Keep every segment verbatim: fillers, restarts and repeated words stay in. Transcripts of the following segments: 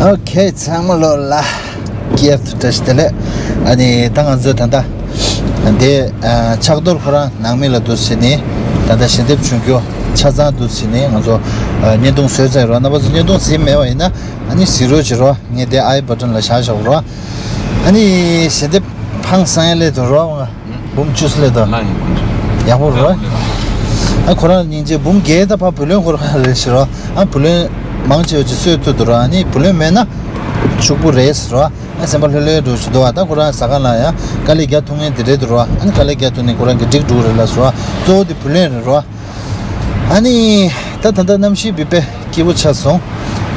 ཨོ་ཁེ། ཚང་མ་ལོ་ལ་སྐྱར་དུ་བཀྲ་ཤིས་བདེ་ལེགས། ཨ་ནི་ད་ང་ཚོས་ད་ལྟ་འདི་ཨ་ཕྱག་རྡོར་ཁོ་རང་ནང་མི་ལ་འདུག་ཟེར་ནས་ད་ལྟ་ཞལ་འདེབས་བྱུང་རྒྱུ་ཆ་ཚང་འདུག་ཟེར་ནས་ང་ཚོ་ཨ་བརྙན་ཐུང་བཟོས་ཚར་རོགས། རྣམ་པ་ཚོ་བརྙན་ཐུང་གཟིགས་མེད་པ་ཡིན་ན་ཨ་ནི་གཟིགས་རོགས་བྱེད་རོགས། ངས་འདི་ཨའི་བ་ཊོན་ལ་བཞག་བཞག་རོགས། ཨ་ནི་ཞལ་འདེབས་ཕངས་སང་ཡ་སླེབས་འདུག་རོགས། འབུམ་བཅུ་སླེབས་འདུག་ལ་ཡིན་ཁོང་ཚོ། ཡག་པོ་རོགས། ཡག་པོ་རེད། ཨ་ཁོ་རང་སྙིང་རྗེ། འབུམ་བརྒྱད་ད་ཕ་བུ་ལོན་ཁོ་རང་རེད་ཤི་རོགས། ཨ་བུ་ལོན་མང་ཆེ་བ་ཅིག་གསོས་ཐུབ་འདུག་རོགས། ཨ་ནི་བུ་ལོན་མེད་ན་ཕྱུག་པོ་རེད་ཟེར་རོགས། ཨ་སེམས་པ་ལྷོད་ལྷོད་འགྲོ་ཞིག་འདུག་ཨ་ད་ཁོ་རང་ཟ་ཁང་ལ་ཡང་དཀའ་ལས་རྒྱག་ཐུབ་མཁན་དེ་རེད་འདུག་རོགས། ཨ་ནི་དཀའ་ལས་རྒྱག་ཐུབ་ནས་ཁོ་རང་གི་འགྲིག་འགྲོ་རེད་ལ་ཟེར་རོགས། གཙོ་བོ་དེ་བུ་ལོན་རེད་རོགས། ཨ་ནི་ད་ད་ལྟ་གནམ་གཤིས་བི་པའི་སྐྱིད་པོ་ཆགས་སོང་།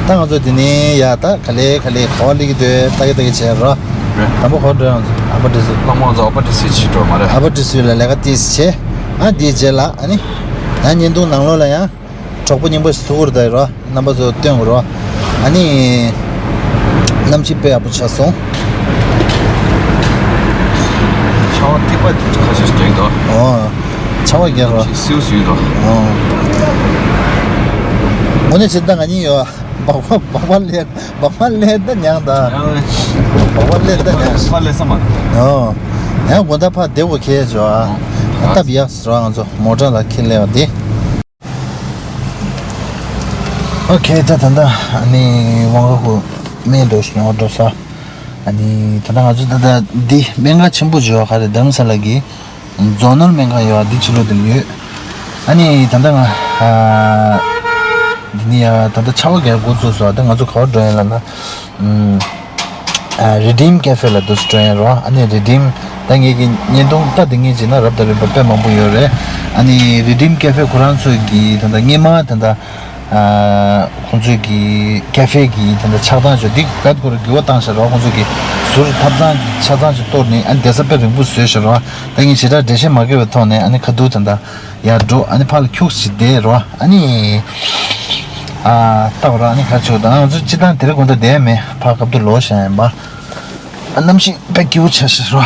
ད་ང་ཚོ་དེ་ནས་ཡ་ད་ག་ལེ་ག་ལེ་ག་བ་སླེབས་ཀྱི་འདུག་ལྟ་གི་ལྟ་གི་བྱས་རོགས། རེད། དང་པོ་ག་བ་འགྲོ་ཡ། ང་ཚོ་ཨ་པར་ཌི་སི་ལ། ལྷག་མ་ང་ཚོ་ཨ་པར་ཌི་སི་ཕྱིར་འགྲོ་མ་རེད། ཨ་པར་ཌི་སི་ལ་ལས་ཀ་ཏིས་བྱས། ཨ་དེའི་རྗེས་ལ་ཨ་ནི་ད་བརྙན་ཐུང་ནང་ལོགས་ལ་ཡང་གྲོགས་པོ་རྙིང་པ་ཞིག་ཐུག་གི་རེད་ད་རོགས། རྣམ་པ་ཚོ་སྟོན་དགོས་རོགས། ཨ་ནི་གནམ་གཤིས་དཔེ་ཡག་པོ་ཆགས་སོང་། ཆར་པ་ཐིགས་པ་ཁ་ཤས་ཤིག་རྒྱག་འདུག་ཨོ། ཆར་པ་རྒྱག་རོགས། ཞིག་སིའུ་སིའུ་འདུག་ཨོ། དངོས་གནས་བྱེད་ད་ང་གཉིས་ཡོད། སྦག་སྦག་སྦག་སྦག་ལས་སྦག་སྦག་ལས་ད་མྱངས་ད། ཡང་སྦག་སྦག་ལས་ད་མྱངས། སྦག་ལས་ས་མ། ཨོ། ཡང་དགོང་དག་ཕར་བསྡད་དགོས་ཁེལ་བྱུང་ཨ། སྟབས་ཡག་སོང་ང་ཚོ་མོ་ཊ་ལ་ཁྱེར་སླེབས་པ་དེ། ཨོ་ཁེ། ད་ད་ད་ཨ་ནི་ཝང་ཁ་ཧུ་སྨན་འགྲོ་ཞིག་ཉོ་འགྲོ་ས། ཨ་ནི་ད་ད་ང་ཚོ་ད་ད་འདི་སྨན་ཁང་ཆེན་པོ་བྱོས་ག་རེད། རྡ་རམ་ས་ལ་གི་ཛོ་ནལ་སྨན་ཁང་ཡོད་ཨ། འདི་ཕྱི་ལོགས་དེ་ལ་ཡོད། ཨ་ནི་ད་ད་ང་ཨ་འདི་ནི་ཡ་ད་ད་ཆར་པ་རྒྱག་འགོ་བཙུགས་སོང་། ད་ང་ཚོ་ག་བར་འགྲོ་ཡིན་ལབ་ན་ཨ། རི་ཌིམ་ཀེ་ཧྥེ་ལ་འདུག་སེ་འགྲོ་ཡིན་རོ། ཨ་ནི་རི་ཌིམ་ད་ངེད་ཀྱི་བརྙན་ཐུང་ལྟ་དེ་ངེད་ཀྱི་ན་རབ་དང་རིམ་པ་དཔེ་མང་པོ་ཡོད་རེད། ཨ་ནི་རི་ཌིམ་ཀེ་ཧྥེ་ཁོ་རང་ཚོས་ཀྱི་ད་ལྟ་སྔས་མ་ད་ལྟ་ཨ་ཁོང་ཚོས་ཀྱི་ཀེ་ཧྥེ་གི་ད་ལྟ་ཆགས་སྟངས་ཚོ་འདི་རྦད་ཁོ་ར་འགྱུར་བ་བཏང་བཞག་རོ། ཁོང་ཚོས་ཀྱི་ཟུར་ཐབ་ཚང་གི་ཆ་ཚང་ཅིག་གཏོར་ནས་ཨ་ནི་བསྡད་ས་དཔེ་རིང་པོ་བཟོས་བཞག་རོ། ད་ངས་ཞེ་དྲག་འགྲེལ་བཤད་མ་དགོས་པའི་ཐོག་ནས་ཨ་ནི་ཁ་ཐུག་ད་ལྟ་ཡར་འགྲོ། ཨ་ནི་ཕར་ལ་ཁྱུག་ཅིག་བསྡད་རོ། ཨ་ནི་ཨ་ལྟ་བ་རོ། ཨ་ནི་ག་རེ་བྱེད་དང་ང་ཚོ་སྤྱི་བཏང་དེ་རིང་དགོང་དག་བསྡད་མེད། ཕར་ཁ་ཐུག་ལོག་བཞག་ཡིན་པ། ཨ་གནམ་གཤིས་དཔེ་སྐྱིད་པོ་ཆགས་ཤག་རོ།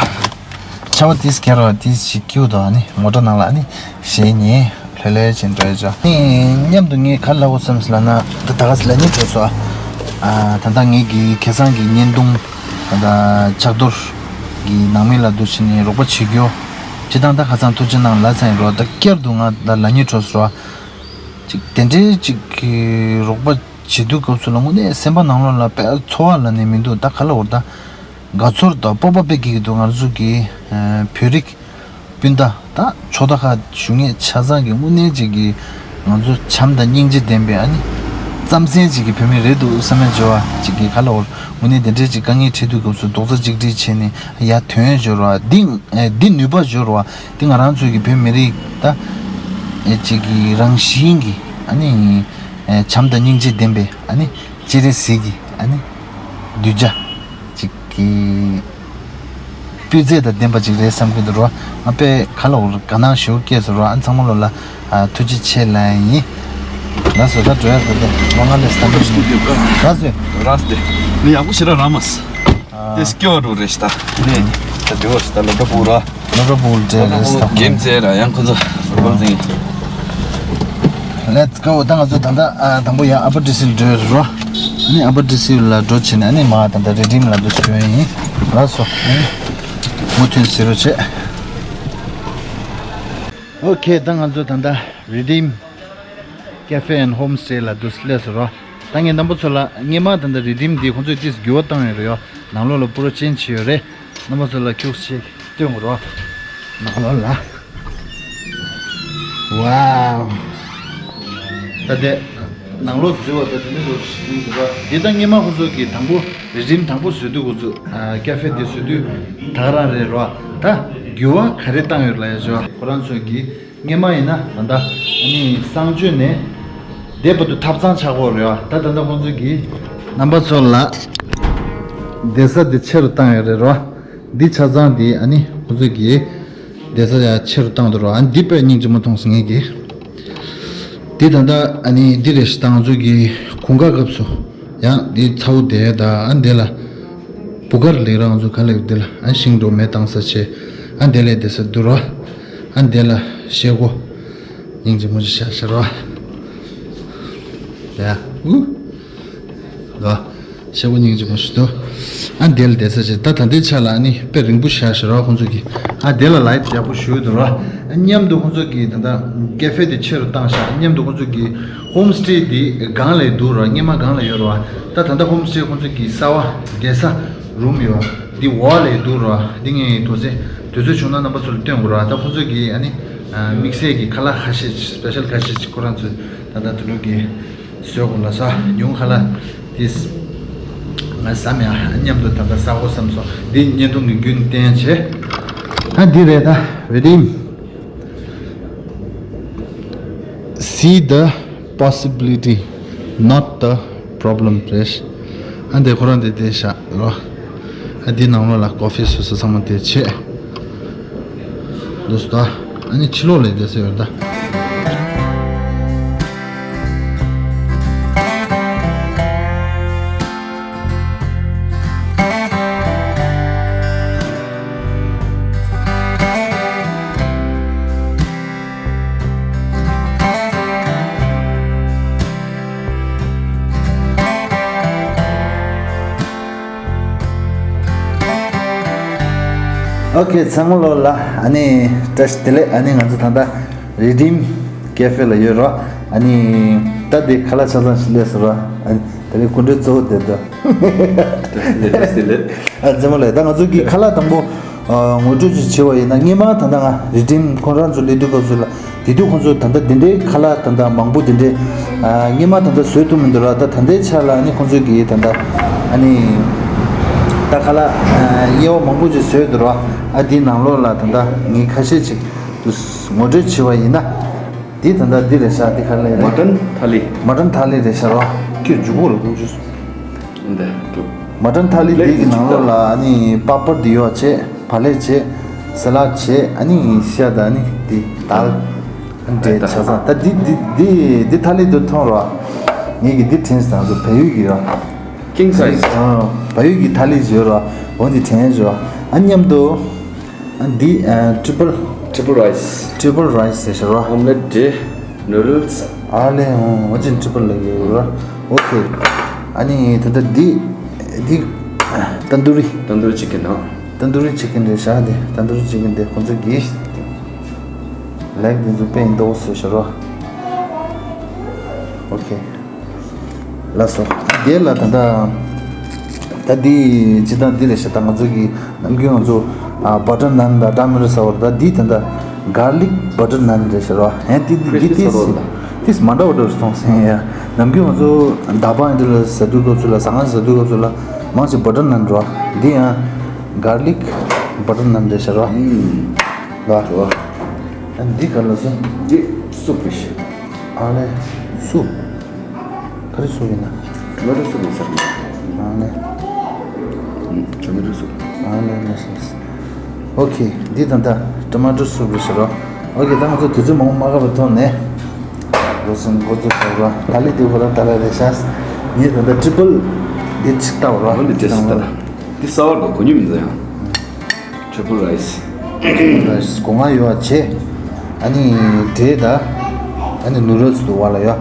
ཆར་པ་ཏིས་རྒྱག་རོ། ཏིས་ཞིག་སྐྱིད་པོ་འདུག་ཨ་ནི་མོ་ཊ་ནང་ལ་ཨ་ནི་གཞས་ཉན་ལྷོད་ལྷོད་བྱས་འགྲོ་ཡ་ཅོ། ཨ་ནི་མཉམ་དུ་ངས་ག་རེ་ལབ་དགོས་བསམ་སོང་ལབ་ན་ད་ད་ག་ཟེ་ལབ་སྙིང་འདོད་སོང་། ཨ་ད་ལྟ་ངེད་ཀྱི་ཁ་སང་གི་བརྙན་ཐུང་ད་ལྟ་ཕྱག་རྡོར་གྱི་ནང་མི་ལ་འདུག་སེ་ནས་རོགས་པ་བྱེད་རྒྱུ། སྤྱི་བཏང་ད་ཁ་སང་ཐུགས་རྗེ་གནང་ལབ་ཚར་ཡིན་རོ། ད་བསྐྱར་དུ་ང་ད་ལབ་སྙིང་འདོད་སོང་རོ། ཅིག་དེ་འདྲའི་ཅིག་གི་རོགས་པ་བྱེད་དུས་སྐབས་སུ་ལ་དངོས་གནས་སེམས་པ་ནང་ལོགས་ལ་དཔེ་ཚོར་བ་ལབ་ནས་མི་འདུག་ད་ག་ལབ་དགོས་རེད། ད་དགའ་ཚོར་དང་སྤོབས་པ་དཔེ་སྐྱེ་གི་འདུག་ང་ཚོ་གི་ཨ་བོད་རིགས་སྤུན་ཟླ་དང་ཕྱོགས་མཐའ་ཁག་བཞུགས་མཁན་ཆ་ཚང་གི་དངོས་གནས་ཅིག་གི་ང་ཚོ་བྱམས་དང་སྙིང་རྗེ་ལྡན་པའི་ཨ་ནི་རྩམ་ཟན་ཅིག་གི་བོད་མི་རེད་འདུག་བསམ་ཡ་བྱེད་པ་ཅིག་གི་ག་ལབ་དགོས་རེད། དངོས་གནས་དེ་འདྲའི་ཅིག་དཀའ་ངལ་འཕྲད་དུས་སྐབས་སུ་རྡོག་རྩ་གཅིག་སྒྲིལ་བྱས་ནས་ཡར་ཐོན་ཡ་བྱེད་པ་འདི་ཨ་འདི་ནུས་པ་བྱེད་པ། དེ་ང་རང་ཚོའི་གི་བོད་མི་རིགས་ད་ཨེ་ཅིག་གི་རང་བཞིན་གྱི་ཨ་ནི་ཨེ་བྱམས་དང་སྙིང་རྗེ་ལྡན་པའི་ཨ་ནི་སྤྱན་རས་གཟིགས་ཀྱི་ཨ་ནི་གདུལ་བྱ་ཅིག་གི་སྤུས་ཚད་དང་ལྡན་པ་ཅིག་རེད་བསམ་གྱི་འདུག་རོ། ང་དཔེ་ག་ལ་འོར་དགའ་སྣང་ཞེ་པོ་སྐྱེས་སོང་རོ། ཨ་ཚང་མ་ལོ་ལ་ཨ་ཐུགས་རྗེ་ཆེ་ལབ་ཡིན། ལགས་སོ། ད་འགྲོ་ཡ་ད་དེ་ལོ་ང་ལས་སྟབས་མི་སྟུ་ཌི་ཡོ་ག་ར་སོ་ར་སྟེ་ནི་ཡག་པོ་ཞེ་དྲག་རག་མ་སོང་། དེ་སྐྱོ་བ་འགྲོ་རེད་ཤི་ད། ནས་ད་དེ་བ་ཤི་ད་ལོ་ཏྲ་པུ་ར། ལོ་ཏྲ་པུ་ལ་ཏྲེ་རེད་ཤི་ད། གེམ་ཙེ་ར་ཡང་ཁོ་ཚོ་ཕུ་ཊི་བོལ་འཛིན། Let's go། ད་ང་ཚོ་ད་ལྟ་ཨ་དང་པོ་ཡང་ཨ་པར་ཌི་སི་ལ་འགྲོ་རོ། ཨ་ནི་ཨ་པར་ཌི་སི་ལ་འགྲོ་བྱས་ནས་ཨ་ནི་མ་ད་ལྟ་རི་ཌིམ་ལ་འགྲོ་བྱས་ཡིན། ལགས་སོ། ཨ་ནི་མུ་མཐུད་ཟེར་རོ་བྱས། ཨོ་ཁེ། ད་ང་ཚོ་ད་ལྟ་རི་ཌིམ་ཀེ་ཧྥེ་ཨེན་ཌི་ཧོམ་སི་ཊེ་ལ་འདུག་སླེབས་སོང་རོ། ད་ངས་རྣམ་པ་ཚོ་ལ་སྔས་མ་ད་ལྟ་རི་ཌིམ་འདི་ཁོང་ཚོས་ཏིས་འགྱུར་བ་བཏང་ཡོད་རེད་ཡོ། ནང་ལོགས་ལ་པུ་རོ་ཅེན་ཇི་བྱས་ཡོད་རེད། རྣམ་པ་ཚོ་ལ་ཁྱུག་ཅིག་སྟོན་དགོས་རོ། ནང་ལོགས་ལ། ཝའོ། ད་དེ་ནང་ལོགས་འཛུལ་བ་ད་དེ་འདྲ་འདུག་ཞིག་འདུག་རོ། འདི་ད་སྔས་མ་ཁོང་ཚོ་གིས་དང་པོ་རི་ཌིམ་དང་པོ་བཟོས་དུས་ཁོང་ཚོ་ཨ་ཀེ་ཧྥེ་འདི་བཟོས་དུས་ད་ག་རང་རེད་རོ། ད་འགྱུར་བ་ག་རེ་བཏང་ཡོད་ལ་ཡ་ཇོ། ཁོ་རང་ཚོ་གིས་སྔས་མ་ཡིན་ན་ད་ལྟ་ཨ་ནི་གསང་སྤྱོད་ནས་འདས་པ་དུ་ཐབ་ཚང་ཆགས་ཀྱི་ཡོད་རེད་བ། ད་ད་ལྟ་ཁོང་ཚོ་གིས་རྣམ་པ་ཚོ་ལ་བསྡད་ས་དེ་ཆེ་རུ་བཏང་ཡོད་རེད་རོ། འདི་ཆ་ཚང་འདི་ཨ་ནི་ཁོང་ཚོ་གིས་བསྡད་ས་ཡང་ཆེ་རུ་བཏང་འདུག་རོ། ཨ་ནི་འདི་དཔེ་སྙིང་རྗེ་མོ་མཐོང་སོང་ངེད་ཀྱིས། འདི་ད་ལྟ་ཨ་ནི་འདི་རེད་ཤི་ད་ང་ཚོ་གི་དགུན་ཁ་སྐབས་སུ་ཡང་འདི་ཚ་བོ་བསྡད་ད་ཨ་འདི་ལ། བུ་གར་ལེགས་རང་ཚོ་ག་ལེགས་འདི་ལ་ཨ་ཤིང་འགྲོ་མེ་བཏང་ས་ཆེ། ཨ་འདི་ལས་བསྡད་ས་འདུག་རོ། ཨ་འདི་ལ་ཤེལ་སྒོ་སྙིང་རྗེ་མོ་ཅིག་བཞག་ཤག་རོ། ཡ་ཨུ་རོ། ཤེས་པོ་སྙིང་རྗེ་མོ་ཞིག་འདུག་ཨ་དེ་ལ་བསྡད་ས་བྱས། ད་ད་ལྟའི་ཆ་ལ་ཨ་ནི་དཔེ་རིང་པོ་བཞག་ཤག་ར། ཁོང་ཚོ་གིས་ཨ་དེ་ལ་ལའིབ་ཡག་པོ་ཞུ་འདུག་ར། ཨ་མཉམ་དུ་ཁོང་ཚོ་གིས་ད་ལྟ་ཀེ་ཧྥེ་དེ་ཆེ་རུ་བཏང་ཤག་མཉམ་དུ་ཁོང་ཚོ་གིས་ཧོམ་སི་ཊེ་དེ་སྒང་ལ་འདུག་ར། སྔོན་མ་སྒང་ལ་ཡོད་ར། ད་ད་ལྟ་ཧོམ་སི་ཊེ་ཁོང་ཚོ་གིས་གསར་པ་བསྡད་ས་རུམ་ཡོད་འདི་འོག་ལ་འདུག་ར། འདི་ངས་དུས་ཚོད་དུས་ཚོད་བྱུང་ན་རྣམ་པ་ཚོ་ལ་སྟོན་དགོས་ར། ད་ཁོང་ཚོ་གིས་ཨ་ནི་དམིགས་བསལ་གྱི་ཁ་ལག་ཁ་ཤས་ཅིག་སི་པེ་ཤལ་ཁ་ཤས་ཅིག་ཁོ་རང་ཚོས་ད་ལྟ་དུ་ལུག་གི་བཟོས་དགོས་ལ་ས་ཉུང་ཁ་ལག་དེ་ང་བསམ་ཡ་མཉམ་དུ་ད་ལྟ་ས་གོ་བསམ་སོང་། འདི་བརྙན་ཐུང་གི་རྒྱུན་བསྟན་བྱས། ཨ་འདི་རེད། ད་རི་ཌིམ། See the possibility, not the problem རེད། ཨ་འདི་ཁོ་རང་དེ་དེ་བཞག་རོ། ཨ་འདི་ནང་ལོགས་ལ་ཀོ་ཧྥི་སོ་སོ་ཚང་མ་དེ་བྱས། འདུག་སྟ། ཨ་ནི་ཕྱི་ལོགས་ལ་བསྡད་ས་ཡོད་ད། ཨོ་ཁེ། ཚང་མ་ལོ་ལ་ཨ་ནི་བཀྲ་ཤིས་བདེ་ལེགས། ཨ་ནི་ང་ཚོ་ད་ལྟ་རི་ཌིམ་ཀེ་ཧྥེ་ལ་ཡོད་རོ། ཨ་ནི་ད་དེ་ཁ་ལག་ཆ་ཚང་ཞིག་སླེབས་སོང་རོ། ཨ་ནི་དེ་རིང་སྐུ་མགྲོན་གཙོ་བོ་དེ་འདུག་བཀྲ་ཤིས་བདེ་ལེགས། ཨ་ཚང་མ་ལོ་ད་ང་ཚོ་གི་ཁ་ལག་དང་པོ། ཨ་ངོ་སྤྲོད་ཅིག་བྱས་པ་ཡིན་ན། སྔོན་མ་ད་ལྟ་ང་རི་ཌིམ་ཁོང་རང་ཚོ་སླེབས་དུས་སྐབས་སུ་ལ། དེ་དུས་ཁོང་ཚོ་ད་ལྟ་འདི་འདྲའི་ཁ་ལག་ད་ལྟ་མང་པོ་འདི་འདྲའི་ཨ་སྔོན་མ་ད་ལྟ་བཟོས་ཐུབ་མི་འདུག་ར། ད་ད་ལྟའི་ཆ་ལ་ཨ་ནི་ཁོང་ཚོ་གིས་ད་ལྟ་ཨ་ནི་ད་ཁ་ལག་ཨ་དབྱེ་བ་མང་པོ་ཅིག་བཟོས་འདུག་ར། ཨ་འདི་ནང་ལོགས་ལ་ད་ལྟ་ངས་ཁ་ཤས་ཅིག་ཏུ་ངོ་སྤྲོད་བྱས་པ་ཡིན་ན། འདི་ད་ལྟ་འདི་རེད་ཤག་འདི་ག་རེ་རེད། མ་ཊན་ཐ་ལི། མ་ཊན་ཐ་ལི་རེད་ཤག་ར། ཁྱོད་མཇུག་གུ་ལ་ཁུག་ཅུ། འདི་འདུག་མ་ཊན་ཐ་ལི་འདི་གི་ནང་ལོགས་ལ་ཨ་ནི་པ་པར་འདི་ཡོད་བྱས། བག་ལེབ་བྱས། ས་ལད་བྱས། ཨ་ནི་ཤ་དང་ཨ་ནི་འདི་དལ། ཨ་འདྲས་ཆ་ཚང་། ད་འདི་འདི་འདི་འདི་ཐ་ལི་འདི་མཐོང་རོགས། ངེད་ཀྱི་འདི་དྲན་སོང་། ང་ཚོ་བལ་ཡུལ་གྱི་རོགས། King size། ཨ་བལ་ཡུལ་གྱི་ཐ་ལི་བཟོས་རོགས། འོ་འདི་དྲན་བཟོས། ཨ་མཉམ་དུ་ཨ་འདི་ཨ་ཊི་པལ། Triple rice། ཊི་པལ་རའི་སི་ཟེར་རོགས། Omelette རེད། Noodles། ཨ་ལེ། འོ་འོ་ཅན་ཊི་པལ་ལ་ཡོད་རོགས། ཨོ་ཁེ། ཨ་ནི་ད་ལྟ་འདི་འདི་ཏན་དུ་རི། Tandoori chicken ཨ། ཏན་དུ་རི་ཅི་ཀན་རེད་ཤག་འདི་ཏན་དུ་རི་ཅི་ཀན་འདི་ཁོང་ཚོ་གིས་ལེག་འདི་ཚོ་དཔེ་ཡིན་མདོག་བཟོས་ཤག་རོ། ཨོ་ཁེ། ལགས་སོ། དེ་ལ་ད་ལྟ་ད་འདི་ཇི་ལྟར་འདི་རེད་ཤག་ད་ང་ཚོ་གི་ནམ་རྒྱུན་ང་ཚོ་ཨ་བ་ཊར་ནན་དང་ཊ་མེ་ཊོ་སོ་སི་ད་འདི་ད་ལྟ་གར་ལིག་བ་ཊར་ནན་རེད་ཤག་རོ། ཧན་འདི་འདི་འདི་Crispy ཏིས་sour ད། ཏིས་མ་འདྲ་བ་འདྲ་བ་མཐོང་སོང་ཡ། ནམ་རྒྱུན་ང་ཚོ་ཟླ་བ་འདི་ལ་ཟ་དུས་སྐབས་སུ་ལ་ཟ་ང་ཟ་དུས་སྐབས་སུ་ལ་མང་ཆེ་བ་ཊར་ནན་རོ། འདི་ཡང་གར་ལིག་བ་ཊར་ནན་རེད་ཤག་རོ། ཨུམ། ལ། རོ། ཨ་འདི་ག་ལ་སོང་། འདི་སུབ་རེད་ཤག་ཨ་ལེ། སུབ། ག་རེ་སུབ་ཡིན་ན། ཊོ་མེ་ཊོ་སུབ་ཡིན་ས་རེད། ཨ་ལེ། ཨུམ། ཊོ་མེ་ཊོ་སུབ། ཨ་ལེ་ལེ་སོ་སོ། ཨོ་ཁེ། འདི་ད་ལྟ་ཊོ་མེ་ཊོ་སུབ་རེད་ཤག་རོ། ཨོ་ཁེ། ད་ང་ཚོ་དུས་ཚོད་མང་པོ་མ་བཀག་པའི་ཐོག་ནས་འགོ་ཚུགས་འགོ་ཚུགས་ཟེར་རོ། ད་ལི་དེ་ཁོ་རང་ད་ལ་རེད་ཤག་ངས་ད་ལྟ་ཊི་པལ་འདི་ཅིག་བཏབ་རོ། འོ་འདི་ཅིག་བཏབ། འདི་སོར་དུ་གོ་མྱོང་མི་འདུག་ཡང་། ཊི་པལ་རའི་སི། ཊི་པལ་རའི་སི་སྒོ་ང་ཡོད་བྱས། ཨ་ནི་འབྲས་དང་ཨ་ནི་ནུ་རལ་སི་འདུག་བ་ལ་ཡ།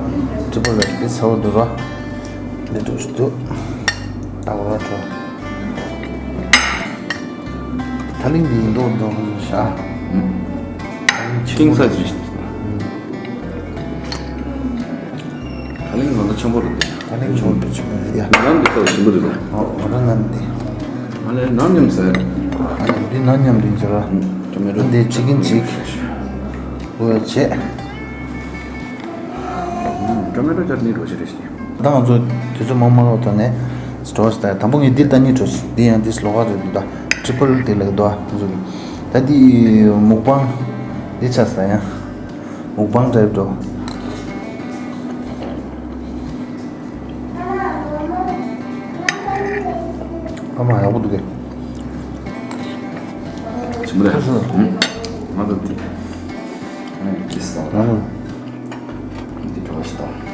ཊི་པལ་རའི་སི་དེ་སོར་དུ་རོ། འདི་འདྲ་ཞིག་འདུག་ད་འོ་ར་འགྲོ། ཐ་ལིང་འདི་ཡིན་མདོག་མདོག་ཤག་ཨུམ། ཐ་ལིང་ཆེན་པོ། ཀིང་སའི་ཛི་རེད། ཨུམ། ཐ་ལིང་ང་ཚོ་ཆེན་པོ་རེད། ཐ་ལིང་ཆེན་པོ་རེད། ཆེན་པོ་རེད་ཡ། ང་རང་འདི་ཚོ་ཞིམ་པོ་རེད། ཨོ་ང་རང་ནང་འདི། ང་ལས་ནང་མཉམ་ཟེར། ཨ་ནི་འདི་ནང་མཉམ་འདི་ཟེར་བ། ཨུམ། ཊོ་མེ་ཊོ། འདི་ཅི་ཀིན་ཅིག་ཨོ་ཡ་བྱས། ཊོ་མེ་ཊོ་ཅ་ཊི་ནི་རོ་ཞིག་རེད་ཤག་ད་ང་ཚོ་དུས་ཚོད་མང་མང་ལོག་ཐོག་ནས་སི་ཊོར་ལྟ། དང་པོ་ངས་འདི་ལྟ་ནི་འགྲོ། འདི་ཡང་འདི་སི་ལོག་ག་རེད་འདུག་ད་ཊི་པལ་དེ་ལ་འདུག་ང་ཚོ་གི་ད་འདི་མུག་པང་འདི་ཆ་ས་ཡང་མུག་པང་འདྲ་འགྲོ། ཨ་མ་ཡག་པོ་འདུག་གས། ཞིམ་པོ་རེད། ཨུམ། ང་ཚོ་འདི། ཨུམ། འདི་སོང་། ཨ་མ། འདི་འགྲོ་བ་ཞིག་དང་།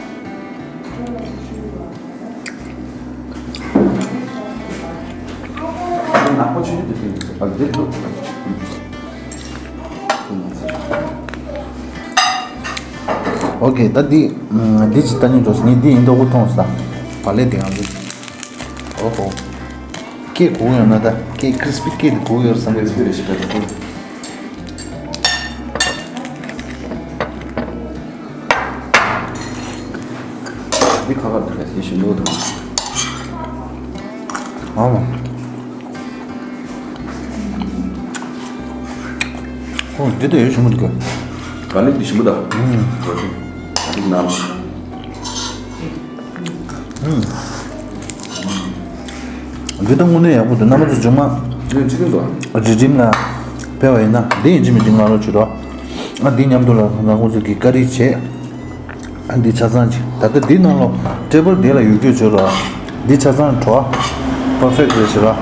ནག་པོ་ཆུ་ཆུ་དེ་ཕིན་ཨ་འདི་འདུག་ཨོ་ཁེ། ད་འདི་འདི་ཅི་ལྟ་ནི་འགྲོ་སོང་། ངས་འདི་ཡིན་མདོག་པོ་མཐོང་སོང་། བག་ལེབ་དེ་ཡང་འདི། ཨོ་ཧོ། ཀེག་གོ་ཡོད་ན་ད། ཀེག་ཁི་རི་སི་པི་ཀེག་དེ་གོ་ཡོད་བསམ་གི་རེད། ཁི་རི་སི་པི་རེད་ཤི་པ་དེ། འདི་ཁ་ཁར་འདུག་གས། ཞིམ་པོ་འདུག་ཨ་མ། ཨོ་འདི་ད་ཡོད་ཞིམ་པོ་འདུག་གས། ག་ལེར་འདི་ཞིམ་པོ་ད། ཨུམ། ག་ལེར་ནང་། ཨུམ། འདི་ད་དངོས་གནས་ཡག་པོ་འདུག་རྣམ་པ་ཚོ་རྗེས་མ། འདི་ཅི་འདུག་རི་ཇིམ་ལ་ཕེབས་པ་ཡིན་ན་འདི་ཡིན་གཅིག་མིན་གཅིག་མངགས་རོགས་བྱེད་རོགས། ང་འདི་མཉམ་དུ་ལ་ང་ཁོང་ཚོ་གི་ཀ་རི་བྱས། ཨ་འདི་ཆ་ཚང་ཅིག་ད་ལྟ་འདི་ནང་ལོ་ཊེ་བལ་འདི་ལ་ཡོད་རྒྱུ་བྱོས་རོགས། འདི་ཆ་ཚང་བྲོ་བ་པར་ཕེག་རེད་ཟེར་རོགས།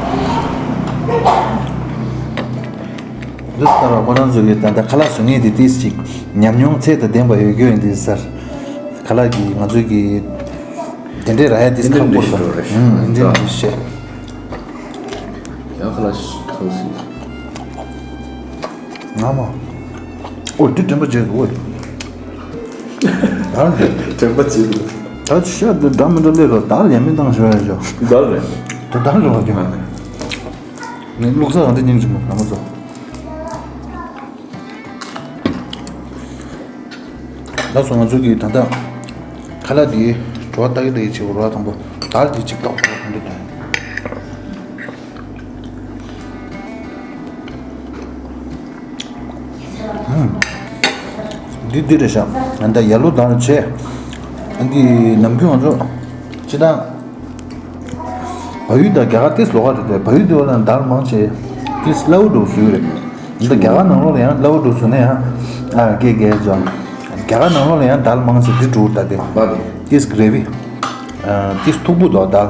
འདི་ལྟར་ཁོ་རང་ཚོ་གི་ད་ལྟ་ཁ་ལག་བཟོ་མཁན་དེ་ཏིས་ཅིག་ཉམས་མྱོང་ཚད་དང་ལྡན་པ་ཡོད་རྒྱུ་ཡིན་འདི་ཟེར། ཁ་ལག་གི་ང་ཚོའི་གི་དེ་འདྲའི་ར་ཡ་ཏིས་ཁག་པོ་རེད། ཨིན་ཌི་ཡན་ཌི་ཤི་རེད། ཨུམ། ཨིན་ཌི་ཡན་ཌི་ཤི་རེད། ཡང་ཁ་ལག་ཁ་ལག་ཟིན། ང་མ། ཨོ་འདི་དྲན་པ་བརྗེད་འདུག་ཨོ། ད་རེད། དྲན་པ་བརྗེད་འདུག་ད་ཤ་འདི་འདྲ་མི་འདྲ་ལས་རོ་ད་ལ་ཡ་མི་བཏང་ཞོ་ཡ་ཞོ། ད་རེད། ད་ད་རེད་བ་ཀྱང་། ནི་བླུག་ས་རང་འདི་སྙིང་རྗེ་མོ་ལ་མ་ཚོ། ལགས་སོ། ང་ཚོ་གི་ད་ལྟ་ཁ་ལག་འདི་བྲོ་བ་ལྟ་གི་ལྟ་གི་བྱེད་དགོས་རོགས། དང་པོ་དར་འདི་གཅིག་བཏགས་དགོས་འདི་དང་། ཨུམ། འདི་འདི་རེད་ཤག་ད་ལྟ་ཡ་ལོ་དར་བྱས། འདི་ནམ་རྒྱུན་ང་ཚོ་སྤྱི་བཏང་། བལ་ཡུལ་དང་རྒྱ་གར་ཏིས་ལོགས་ཀ་རེད་དེ། བལ་ཡུལ་དེ་བ་ལ་དར་མང་ཆེ་ཏིས་སླ་བོ་འགྲོ་བཟོས་རེད། འདི་རྒྱ་གར་ནང་ལོགས་ལ་ཡང་སླ་བོ་འགྲོ་བཟོས་ན་ཡང་ཨ་ཀེ་ཀེ་ཅོ། རྒྱ་གར་ནང་ལོགས་ལ་ཡང་དར་མང་ཆེ་འདི་འགྲོ་ད་དེ། ཏིས་གྷི་རེ་བི། ཏིས་མཐུག་པོ་འདུག་དར།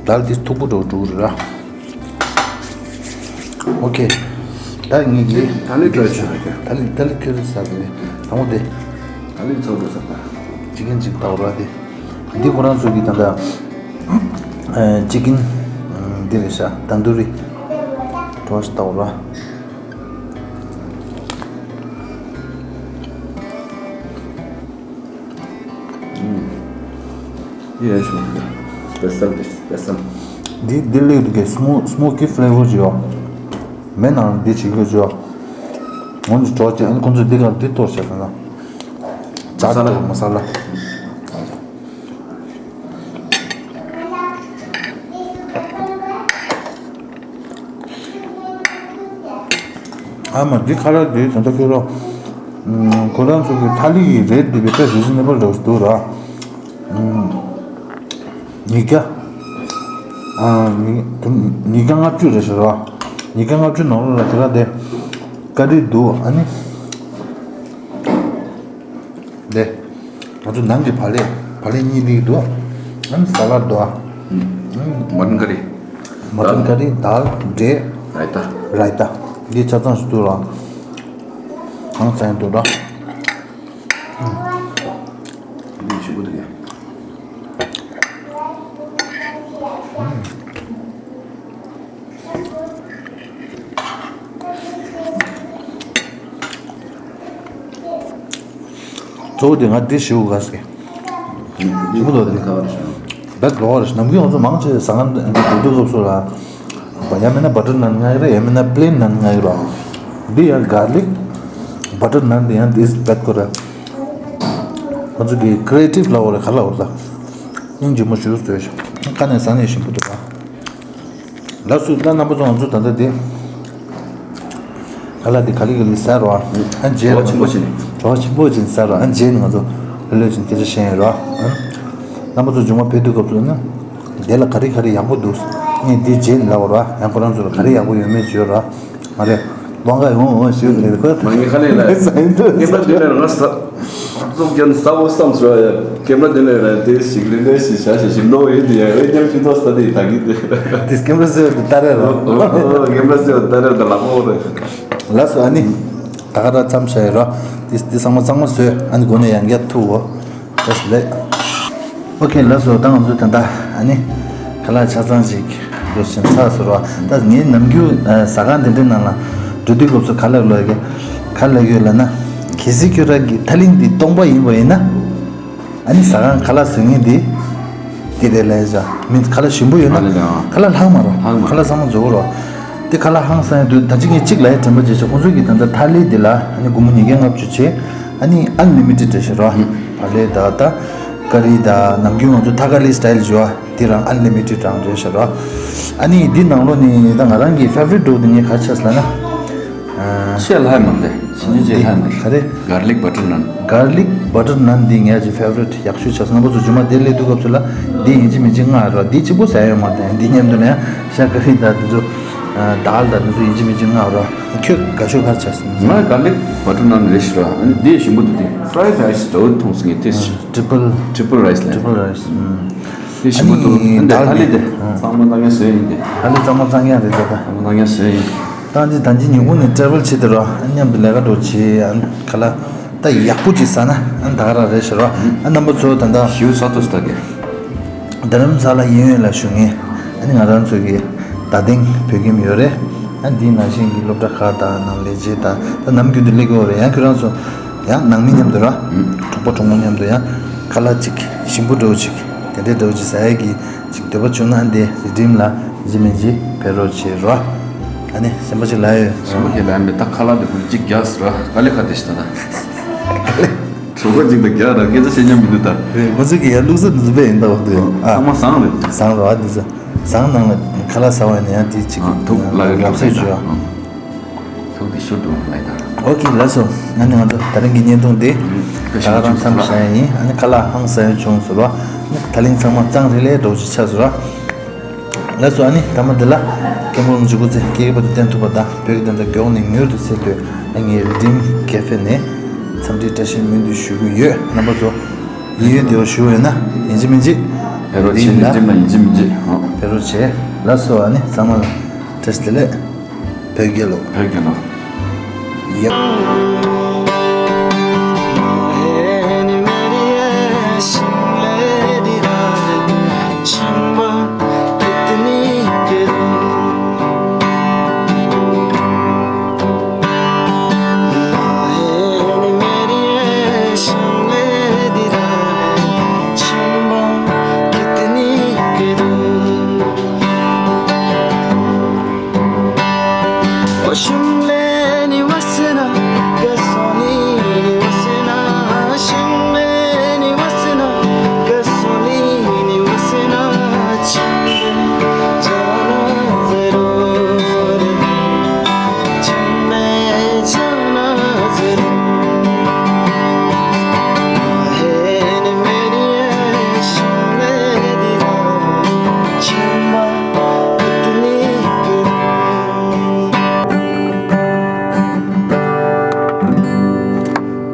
དར་ཏིས་མཐུག་པོ་འགྲོ་འགྲོ་རེད་ར། ཨོ་ཁེ། ད་ངེད་ཀྱིས་ད་ལི་ཏྲ་ཆུ་རེད་དེ། ད་ལི་ད་ལི་ཁྱོད་རེད་ཟ་དེ་དང་པོ་དེ། ད་ལི་ཚོགས་འགྲོ་ཟ་ད། ཅི་ཀིན་ཅིག་ལྟ་བ་ར་དེ། འདི་ཁོ་རང་ཚོ་གི་ད་ལྟ་ཅི་ཀིན་འདི་རེད་ཤག་ཏན་དུ་རི་ཏོ་སི་ལྟ་བ་ར། ཡེ་ཤུ་སྤེ་ཤལ་ཌི་སི་སྤེ་ཤལ། འདི་འདི་ལེགས་འདུག་གས། སི་མོ་སི་མོ་ཀི་ཕི་ལེ་བར་ཅིག་ཡོད། མེ་ནང་འདི་བྱེད་དགོས་ཅིག་ཡོད། ངོ་འདི་གྲོགས་ཅིག་ཨ་ནི་ཁོང་ཚོས་འདི་གར་འདི་གཏོར་བྱས་ད་ན། མ་ས་ལ་མ་ས་ལ། ཨ་མ་འདི་ཁ་ལག་འདི་ད་ལྟ་ཁྱོད་རང་། ཁོ་རང་ཚོ་གི་ཐ་ལི་ཡི་རེད་འདི་བི་ད་རི་ཛི་ནེ་བལ་འདྲ་བོ་འདུག་ར། ཉིས་བརྒྱ། ཨ་ཉི་ཉིས་བརྒྱ་ལྔ་བཅུ་རེད་ཟེར་བ། ཉིས་བརྒྱ་ལྔ་བཅུ་ནང་ལོགས་ལ་དེ་ག་དེ་ཀ་རི་འདུག་ཨ་ནི། དེ། ང་ཚོ་ནང་གི་བག་ལེབ་བག་ལེབ་གཉིས་སླེབས་འདུག་ཨ་ནི་ས་ལད་འདུག་ཨ། མ་ཊན་ཀ་རི། མ་ཊན་ཀ་རི། དཱལ། འབྲས། རཱ་ཡ་ཏ། རཱ་ཡ་ཏ། འདི་ཆ་ཚང་ཞིག་འདུག་ར། གང་ཚང་འདུག་ར། འདི་ཞིམ་པོ་འདུག་ཡ། གཙོ་བོ་དེ་ང་འདི་ཞེ་པོ་དགའ་སྐྱེ། ཞེ་པོ་འདུག་འདི། ད་ལོག་རེད། ནམ་རྒྱུན་ང་ཚོ་མང་ཆེ་ཟ་ཁང་འགྲོ་དུས་སྐབས་སུ་ལ། ཡང་མིན་ན་བ་ཊར་ནན་མངགས་ཀྱི་རེད། ཡང་མིན་ན་པི་ལེན་ནན་མངགས་ཀྱི་རེད། འདི་ཡང་གར་ལིག་བ་ཊར་ནན་འདི་ཡང་འདི་བེད་ཁོ་རེད། ང་ཚོ་གི་ཀི་རི་ཨེ་ཊིབ་ལབ་དགོས་རེད། ག་ལབ་དགོས་རེད། སྙིང་རྗེ་མོ་ཞེ་པོ་བཟོས་ཤག་ཁ་ནས་ཟ་ནས་ཞིམ་པོ་འདུག་ཨ། ལགས་སོ། ད་རྣམ་པ་ཚོ་ང་ཚོ་ད་ལྟ་དེ། ཁ་ལག་དེ་ག་ལེ་ག་ལེ་ཟ་རོགས། ཨ་རྗེས་ལ་བྲོ་བ་ཆེན་པོ་བྱས་ནས། བྲོ་བ་ཆེན་པོ་བྱས་ནས་ཟ་རོགས། ཨ་རྗེས་ནས་ང་ཚོ་ལྷོད་ལྷོད་བྱས་ནས་སྐད་ཆ་བཤད་ཡིན་རོགས། ཨ། རྣམ་པ་ཚོ་མཇུག་མ་ཕེབས་དུས་སྐབས་སུ་ནི། དེ་ལ་ག་རེ་ག་རེ་ཡག་པོ་འདུག་ངས་འདི་རྗེས་ནས་ལབ་རོགས། ཡང་ཁོ་རང་ཚོ་ལ་ག་རེ་ཡག་པོ་ཡོད་མེད་བརྗོད་རོགས། མ་རེད། དབང་ག་ཡོང་འོང་ཞུ་ཟེར་ཁོ། མ་ངས་ཁ་ལས་ལ། ཟ་ཡིན་འདུག་ཀེམ་ར་འདི་ལས་རང་ས། ཙོག་ཀྱང་ས་འོ་བསམ་སོ་ཡ། ཀེམ་ར་འདི་ལས་ར་དེ་ཞིག་ལེ་ལེ་ཞིག་བྱ་ཞིག་ཞིག་ནོ་ཡོད་དེ་ཡ། ཨེ་ཀེམ་ཁྱི་ཏོ་ས་དེ་ད་གི་དེ། དེ་ཀེམ་ར་ཟེར་དེ་ད་རེད་རོ། ཨོ་ཨོ་ཀེམ་ར་ཟེར་ད་རེད་ད་ལ་ཁོ་རེད། ལགས་སོ། ཨ་ནི། ད་ག་ར་མཚམས་བཞག་ཡོད་རོ། དེ་དེ་ཚང་མ་ཚང་མ་བཟོས། ཨ་ནི་འགོ་ནས་ཡང་བསྐྱར་ཐུག་འོ། བཀྲ་ཤིས་བདེ་ལེགས། ཨོ་ཁེ། ལགས་སོ། ད་ང་ཚོས་ད་ལྟ་ཨ་ནི་ཁ་ལག་ཆ་ཚང་ཞིག་འགྲོ་བཞིན་ཚར་སོང་ར། ད་ངས་ནམ་རྒྱུན་ཨ་ཟ་ཁང་དེ་འདྲའི་ནང་ལ་འགྲོ་དུས་སྐབས་སུ་ག་ལབ་ལབ་ཀྱི་ག་ལབ་ཡོད་ལབ་ན། གལ་སྲིད་ཁྱོད་རང་གི་ཐ་ལིང་འདི་སྟོང་པ་ཡིན་པ་ཡིན་ན། ཨ་ནི་ཟ་ཁང་ཁ་ལག་བཟོ་མཁན་འདི་ དེ་རེད་ལས་བྱ། མིན་ཁ་ལག་ཞིམ་པོ་ཡོད་ན། ཨ་ལེ་ལེ། ཨ། ཁ་ལག་ལྷག་མ་རོ། ལྷག་མ། ཁ་ལག་ཚང་མ་རྫོགས་རོ། དེ་ཁ་ལག་ཧང་སང་ཡ་དུས་ད་ཅི་ངས་གཅིག་ལ་ཡ་དྲན་པ་བརྗེད་ཆོག་ཁོང་ཚོ་གིས་ད་ལྟ་ཐ་ལི་འདི་ལ་ཨ་ནི་སྒོར་མོ་ཉིས་བརྒྱ་ལྔ་བཅུ་བྱས། ཨ་ནི་ཨན་ལི་མི་ཊེཌ་རེད་ཤག་རོ། ཨ། བག་ལེབ་ད་ད་ཀ་རི་ད་ནམ་རྒྱུན་ང་ཚོ་ཐ་ཀ་ལི་སི་ཊལ་བྱས་པ་འདི་རང་ཨན་ལི་མི་ཊེཌ་རང་རེད་ཤག་རོ། ཨ་ནི་འདི་ནང་ལོགས་ནས་ད་ང་རང་གི་ཕེ་ཝ་རི་ཊི་འདྲ་བོ་དེ་ངས་ག་རེ་བྱས་ལབ་ན། ཨ། ཆེས་ལྷག་མ་འདི་ཕྱི་ཉིན་ཆེས་ལྷག་འདི། ག་རེ། གར་ལིག་བྷ་ཊར་ནན། གར་ལིག་བྷ་ཊར་ནན་འདི་ངའི་ཕེ་ཝ་རི་ཊི་ཡག་ཤོས་ཆགས་སོང་། རྣམ་པ་ཚོ་རྗེས་མ་དེ་སླེབས་དུས་སྐབས་སུ་ལ་འདི་ཡིན་གཅིག་མིན་གཅིག་མངགས་རོགས། འདི་གཅིག་པོ་ཟ་ཡ་ཡོད་མ་རེད། འདི་མཉམ་དུ་ལ་ཡང་ཤ་ཀ་རི་དང་འདི་ཚོ་དཱལ་དང་འདི་ཚོ་ཡིན་གཅིག་མིན་གཅིག་མངགས་རོགས། ཁྱོད་དགའ་ཤོས་ག་རེ་ཆགས་སོང་། ང་གར་ལིག་བྷ་ཊར་ནན་རེད་ཤག་རོ། ཨ་ནི་འདི་ཞིམ་པོ་འདུག་དེ་ཕ་རའེ་ཌི་རའི་སི་འདྲ་བོ་མཐོང་སོང་ངས་དེ། ཊི་རི་པལ། ཊི་རི་པལ་རའེ་སི་ལབ། ཊི་རི་པལ་རའེ་སི། ཨུམ། དེ་ཞིམ་པོ་འདུག་ཨ་ནི་འདི་ཐ་ལི་དེ་ཨ། ཚང་མ་ལྷག་ཡ་བཟོས་ཡིན་དེ། ཐ་ལི་ཚང་མ་ལྷག་ཡ་རེད་དེ་ད། ཚང་མ་ལྷག་ཡ་བཟོས་ཡིན། ད་འདི་ད་འདི་ཉིན་གུང་ནས་ཊེ་རེ་ཝལ་བྱེད་དེ་རོ། ཨ་མཉམ་དུ་ལས་ཀ་འགྲོ་བྱེད། ཨ་ཁ་ལག་ད་ཡག་པོ་ཅིག་ཟ་ན་ཨ་ད་ག་རང་རེད་ཤག་རོ། ཨ་རྣམ་པ་ཚོ་ད་ད་ཞིའུ་ས་ཏོ་སི་ད་གེ། རྡ་རམ་ས་ལ་གཡས་གཡོན་ལ་བཞུགས་མཁན་ཨ་ནི་ང་རང་ཚོ་གི་ད་ཐེངས་བོད་ཁྱིམ་ཡོད་རེད། ཨ་འདི་ནང་བཞིན་གྱི་སློབ་གྲྭ་ཁག་དང་ནང་ལས་བྱེད་དང་ད་ནམ་རྒྱུན་དུ་སླེབས་ཀྱི་ཡོད་རེད། ཡང་ཁྱོད་རང་ཚོ་ཡང་ནང་མི་མཉམ་དུ་ར་གྲོགས་པོ་གྲོགས་མོ་མཉམ་དུ་ཡང་ཁ་ལག་ཅིག་ཞིམ་པོ་འདྲ་བོ་ཅིག་དེ་འདྲའི་འདྲ་བོ་ཅིག་ཟ་ཡ་གི་ཅིག་འདོད་པ་བྱུང་ན་འདི་རི་ཌིམ་ལ་ཡིན་གཅིག་མིན་གཅིག་ཕེབས་རོགས་བྱེད་རོགས། ཨ་ནི་གཞན་པ་ཅིག་ལབ་ཡོད། གཞན་པ་ཅིག་ལབ་མེད། ད་ཁ་ལག་དེ་ཁོ་གཅིག་རྒྱག་ཟེར་རོགས། དཀའ་ལས་ཁག་དེ་ཞིག་ད་ད། གྲོགས་པོ་གཅིག་དང་རྒྱག་ར་སྐད་ཆ་བཤད་མཉམ་མི་འདུག་ད། རེད། ང་ཚོ་གི་ཡར་བླུགས་ས་འདི་ཚོ་དཔེ་ཡིན་ད་འོ་དེ། ཨ། ཚང་མ་བཟང་རེད། བཟང་རོགས། ཨ་འདི་ཚོ་བཟང་ནང་ལ་ཁ་ལག་ཟ་བ་ཡིན་ན་ཡང་དེ་གཅིག་ཨ། ཐུག་ལ་ཡོད་ལབ་ལབ་ས་ཡོད་ད། ཡོད། ཨ། ཐུག་དེ་ཤུར་འགྲོ་ལ་ཡིན་ད། ཨོ་ཁེ་ལགས་སོ། ཨ་ནི་ང་ཚོ་ད་རིང་གི་བརྙན་ཐུང་དེ་ད་ག་རང་མཚམས་བཞག་ཡིན། ཨ་ནི་ཁ་ལག་ཧང་སང་ཡ་བྱུང་སོང་ར། ད་ལིང་ཚང་མ་གཙང་རེ་ལས་འགྲོ་ཅིག་ཆགས་སོང་ར། ལགས་སོ། ཨ་ནི་ཐ་མ་འདི་ལ་སྐད་འབོད་མཇུག་པོ་ཚེ་སྐད་འབོད་དེ་བསྟན་ཐུབ་པ་དང་བོད་ཀྱི་བདེན་མཐའ་མགྱོགས་ནས་མྱུར་དུ་སེལ་དོན་ཨ་ངའི་རི་ཌིམ་ཀེ་ཧྥེ་ནས་འཚམས་འདྲི་བཀྲ་ཤིས་སྨོན་འདུན་ཞུ་གི་ཡོད། རྣམ་པ་ཚོ་ཡིད་ཡུལ་བདེ་བ་ཞུ་འོས་ན་ཡིན་གཅིག་མིན་གཅིག་ཕེབས་རོགས་བྱེད། རི་ཌིམ་ལ་ཡིན་གཅིག་མིན་གཅིག་ཨ། ཕེབས་རོགས་བྱེད། ལགས་སོ། ཨ་ནི་ཚང་མ་ལ་བཀྲ་ཤིས་བདེ་ལེགས། བོད་རྒྱལ་ལོ། བོད་རྒྱལ་ལོ། ཡབ།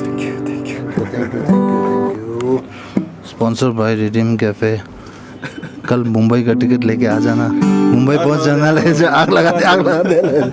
Thank you, thank you, thank you, thank you. Sponsor by Redeem Cafe। कल मुंबई का टिकट लेके आ जाना। मुंबई पहुंच जाना, ले जा, आग लगा दे, आग लगा दे, ले जा।